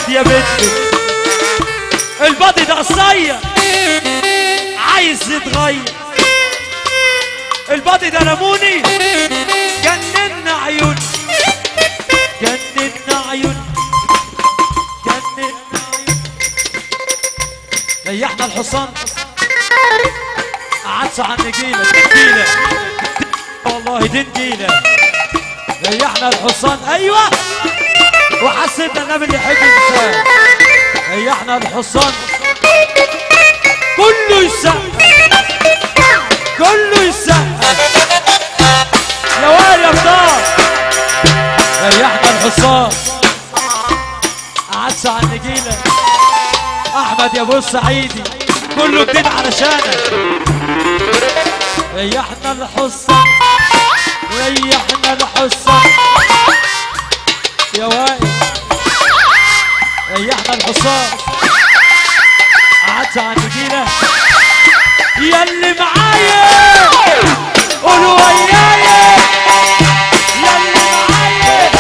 واد يا بنت. البادي ده قصير عايز يتغير، البادي ده لموني جننا عيون، جننا عيون، جننا عيون. ريحنا الحصان قعدت على النجيله، دنجيله والله دنجيله. ريحنا الحصان ايوه، وحسيت النبي اللي يحب الانسان. ريحنا الحصان كله يسقف، كله يسقف يا وائل يا بطال. ريحنا الحصان قعدت على النجيله. احمد يا ابو السعيدي كله جديد علشانك. ريحنا الحصان، ريحنا الحصان يا وائل، ريحنا الحصان قعدت على النجيله. يا اللي معايا قولوا ويايا، يا اللي معايا.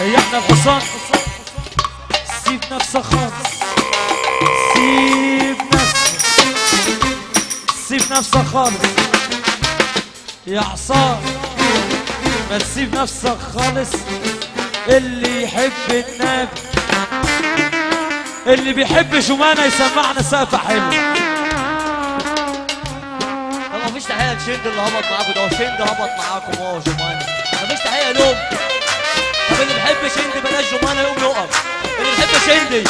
ريحنا الحصان، سيب نفسك خالص، سيب نفسك، سيب نفسك خالص يا عصام، ما تسيب نفسك خالص. اللي يحب النبي، اللي بيحب جمانة يسمعنا سقفة حلوة. طب مفيش تحية لشند اللي هبط معاكم ده، شند هبط معاكم اهو جمانة، مفيش تحية لهم. طب اللي بيحب شند بلاش جمانة يقوم يقف. اللي بيحب شندي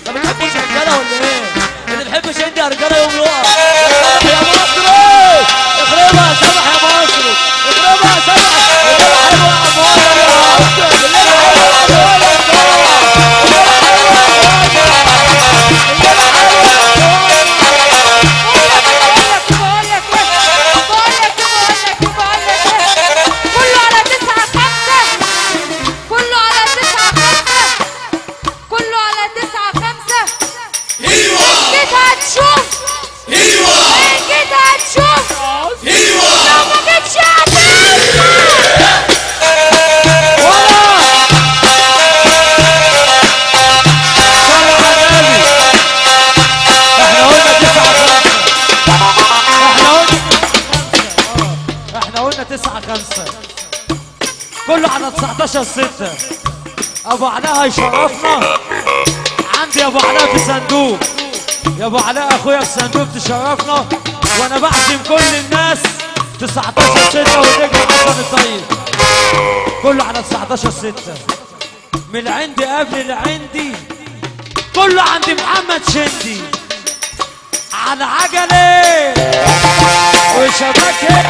ما بتحبوش رجالة ولا ايه؟ اللي بيحب شندي يا رجالة يقوم يقف. يا مصري اخربها يا سمح، يا مصري اخربها يا سمح. الليلة حلوة يا عم ولد، الليلة حلوة يا عم ولد، الليلة حلوة يا عم ولد، الليلة حلوة يا عم ولد. بقول لك بقول لك بقول لك بقول لك كله على 9-5، كله على 9-5، كله على 9-5. ايوه جيت هتشوف، ايوه جيت هتشوف، ايوه لو ما جيتش هتسمع. احنا قلنا 9-5، كله على 19-6. ابو علاء هيشرفنا. عندي ابو علاء في صندوق، يا ابو علاء اخويا في صندوق تشرفنا. وانا بعزم كل الناس 19-6 والنجم حسن الطيب. كله على 19-6 من عندي قبل اللي عندي، كله عند محمد شندي على عجله وشبكة.